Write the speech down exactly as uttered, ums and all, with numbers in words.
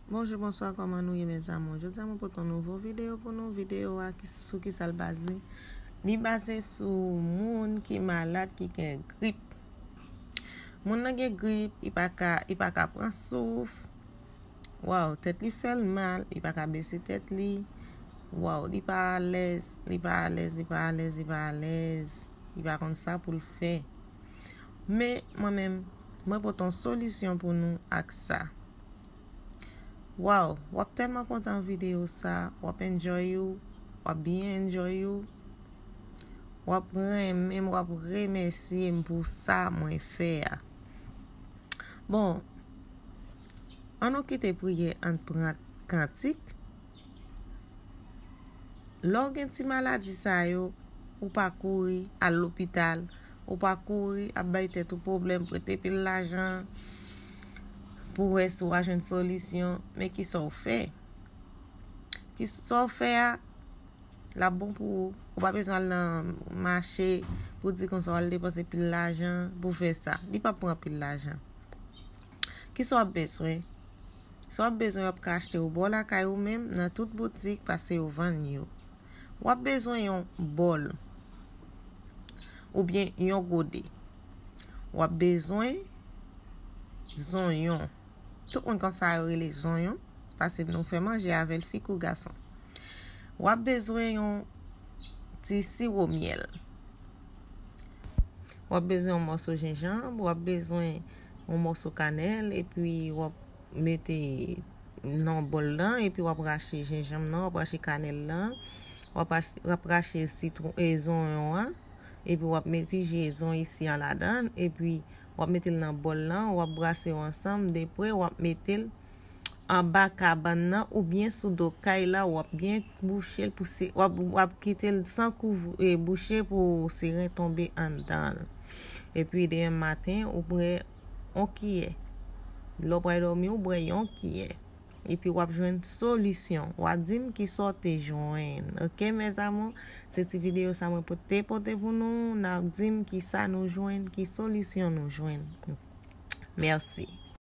Bonjou, bonswa, kòman nou ye, mes amours? Jodi a mwen pote yon nouvo videyo pou nou. Videyo a ki, sou ki sa l baze? Li baze sou moun ki malad, ki gen grip. Moun nan gen grip, li pa ka, li pa ka pran souf. Waw, tèt li fè l mal, li pa ka bese tèt li. Waw, li pa alèz, li pa alèz, li pa alèz, li pa alèz. Li pa konn sa pou l fè. Men, mwen menm, mwen pote yon solisyon pou nou ak sa. Waw, w ap tèlman kontan videyo sa, w ap enjoy ou, w ap byen enjoy ou, w ap renmen m, w ap remèsye m pou sa mwen fè a. Bon, ann nou kite priyè, ann pran kantik. Lè w gen ti maladi sa yo, ou pa kouri al lopital, ou pa kouri ap bay tèt ou pwoblèm, prete pil lajan pou wè si w a jwenn solisyon. Men kisa w fè? Kisa w fè a, l ap bon pou ou. Ou pa bezwen al nan mache pou di konsa w al depanse pil lajan pou fè sa. Li p ap pran pil lajan. Kisa w ap bezwen? Sa w ap bezwen, w ap ka achte yo bò lakay ou menm, nan tout boutik, paske yo vann yo. W ap bezwen yon bòl oubyen yon gode. W ap bezwen zonyon. Tout moun konn sa yo rele zonyon, paske nou fè manje avè l, fi kou gason. W ap bezwen yon ti siwo myèl. W ap bezwen yon mòso jenjanm, w ap bezwen yon mòso kanèl, epi w ap mete nan bòl lan, epi w ap rache jenjanm nan, w ap rache kanèl lan, w ap, w ap rache sitwon, e, zonyon an, epi w ap met pije zonyon isi an ladan, epi w ap mete l nan bòl lan, w ap brase yo ansanm, depre w ap mete l anba kabann nan oubyen sou do kay la, w ap byen bouche l pou se, w ap, w ap kite l san kouvri, e, bouche pou seren tonbe anndan l. Epi demen maten, ou bwè yon kiyè. Lè w pral dòmi, ou bwè yon kiyè. Epi w ap jwenn solisyon. W a di m kisa w te jwenn. Oke, mes amours? Se ti videyo sa mwen pote, pote pou nou. N a di m kisa nou jwenn, ki solisyon nou jwenn. Mèsi.